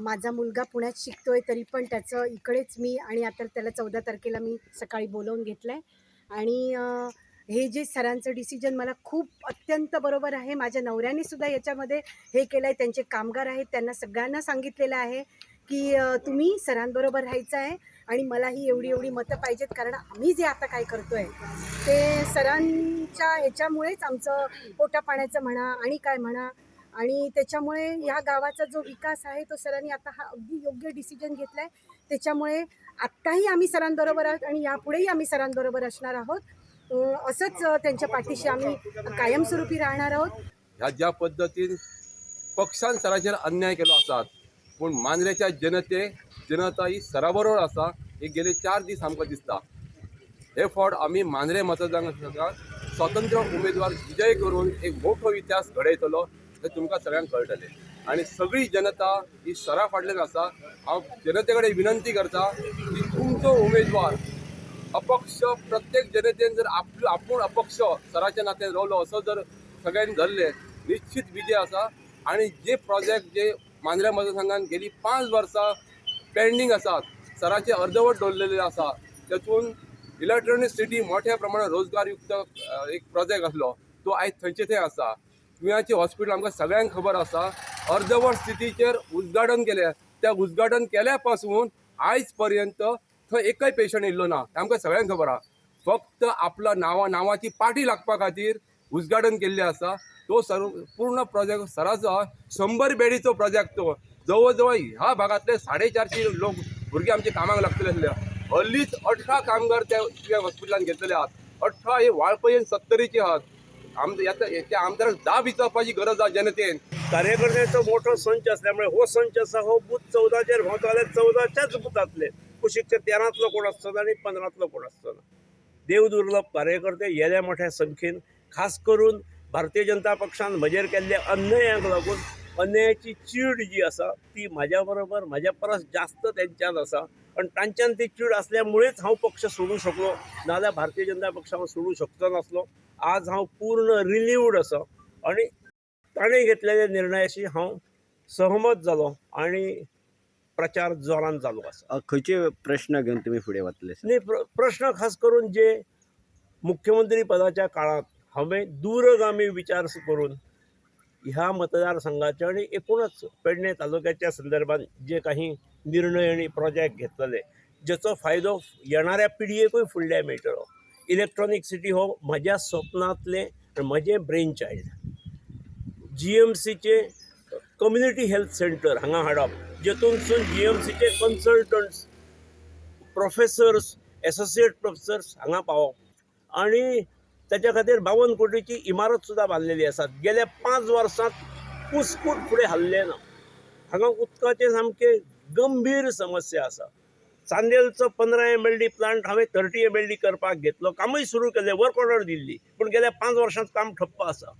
माझा मुलगा पुण्यात शिकतोय, तरी पण त्याचं इकडेच मी आणि आता त्याला 14 तारखेला मी सकाळी बोलवून घेतलं आहे. आणि हे जे सरांचं डिसिजन मला खूप अत्यंत बरोबर आहे. माझ्या नवऱ्याने सुद्धा याच्यामध्ये हे केलं आहे. त्यांचे कामगार आहेत, त्यांना सगळ्यांना सांगितलेलं आहे की तुम्ही सरांबरोबर राहायचं आहे आणि मलाही एवढी एवढी मतं पाहिजेत, कारण आम्ही जे आता काय करतो आहे ते सरांच्या ह्याच्यामुळेच आमचं पोटापाण्याचं म्हणा आणि काय म्हणा, आणि त्याच्यामुळे ह्या गावाचा जो विकास आहे तो सरांनी आता हा अगदी योग्य डिसिजन घेतला आहे. त्याच्यामुळे आत्ताही आम्ही सरांबरोबर आहोत आणि यापुढेही आम्ही सरांबरोबर असणार आहोत. असंच त्यांच्या पाठीशी आम्ही कायमस्वरूपी राहणार आहोत. ह्या ज्या पद्दतीन पक्षान सराचेर अन्याय केलो आसात, पूण मांद्रेच्या जनता ही सरा बरोबर आसा हे गेले 4 दीस आमकां दिसता. हे फावट आमी मांद्रे मतदारसंघात स्वतंत्र उमेदवार विजय करून एक मोठो इतिहास घडयतलो हें तुमकां सगळ्यांक कळटलें. आनी सगळी जनता ही सरा फाटल्यान आसा. हांव जनते कडेन विनंती करता की तुमचो उमेदवार अपक्ष, प्रत्येक जनतेन जर आपूण अपक्ष सराच्या नात्यान रावलो असो जर सगळ्यांनी धरले, निश्चित विजय आसा. आनी जे प्रोजेक्ट जे मांद्र्या मतदारसंघान गेली 5 वर्सां पेंडींग आसात, सराचे अर्दवट दवरलेले आसा, तेतून इलेक्ट्रॉनीक सिटी मोठ्या प्रमाणात रोजगारयुक्त एक प्रोजेक्ट आसलो तो आयज थंयचे थंय आसा. तुयाचे हॉस्पिटल आमकां सगळ्यांक खबर आसा, अर्दवट स्थितीचेर उद्घाटन केलें. त्या उद्घाटन केल्या पासून आयज पर्यंत थंय एकय पेशंट येयल्लो ना, हें आमकां सगळ्यांक खबर आसा. फक्त आपल्या नांवाची पाटी लागपा खातीर उद्घाटन केल्लें आसा. तो सर्व पूर्ण प्रोजेक्ट सराचो 100 बेडीचो प्रोजेक्ट, तो जवळ जवळ ह्या भागांतले 450 लोक भुरगे आमचे कामाक लागतले आसले. हल्लीच 18 कामगार त्या तुया हॉस्पिटलान घेतलेले आहात. 18 हे वाळपयन सत्तरीचे आहात. त्या आमदाराक जाब विचारपाची गरज आसा जनतेन. कार्यकर्त्यांचो मोठो संच असल्यामुळे हो संच आसा हो बूथ 14चेर भोंवता जाल्यार 14च्याच बुथांतले कुशीकच्या 13तलो कोण आसचो ना आनी 15तलो कोण आसचो ना. देवदुर्लभ कार्यकर्ते येद्या मोठ्या संख्येन, खास करून भारतीय जनता पक्षान म्हजेर केल्ल्या अन्यायाक लागून अन्यायाची चीड जी आसा ती म्हाज्या बरोबर म्हाज्या परस जास्त तेंच्यान आसा आनी तांच्यान ती चीड आसल्यामुळेच हांव पक्ष सोडूंक शकलो, नाजाल्यार भारतीय जनता पक्ष हांव सोडूंक शकचो नासलो. आज हांव पूर्ण रिलीवड आसा आनी ताणें घेतलेल्या निर्णयाशी हांव सहमत जालो आनी प्रचार जोरान चालू आसा. खंयचे प्रश्न घेवन तुमी फुडें वतले सर? न्ही, प्रश्न खास करून जे मुख्यमंत्री पदाच्या काळांत हांवें दूरगामी विचार करून ह्या मतदारसंघाचे आनी एकूणच पेडणे तालुक्याच्या संदर्भात जे काही निर्णय आनी प्रोजेक्ट घेतलेले जेचो फायदो येणाऱ्या पिळगेकूय फुडल्या मेळटलो. इलेक्ट्रॉनीक सिटी हो म्हज्या स्वप्नांतलें म्हजें ब्रेन चायल्ड. जीएमसीचे कम्युनिटी हेल्थ सेंटर हांगा हाडप, जेतूनसून जीएमसीचे कन्सल्टंट्स, प्रोफेसर्स, एसोसिएट प्रोफेसर्स हांगा पावप आनी तेच्या खातीर 52 कोटीची इमारत सुद्दां बांदलेली आसा. गेल्या 5 वर्सांत कुसकूट फुडें हाल्लें ना. हांगा उदकाचें सामकें गंभीर समस्या आसा. चांदेलचो 15 MLD plant हांवें 30 MLD करपाक घेतलो, कामूय सुरू केलें, वर्क ऑर्डर दिल्ली, पूण गेल्या 5 वर्सांत काम ठप्प आसा.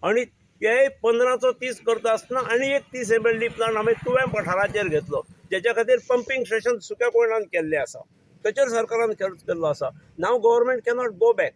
आनी ते 15चो 30 करता आसतना आनी एक 30 MLD plant हांवें तुवें पठाराचेर घेतलो, जेच्या खातीर पंपींग स्टेशन सुक्या कोयणान केल्लें आसा, ताचेर सरकारान खर्च केल्लो आसा. Now government cannot go back.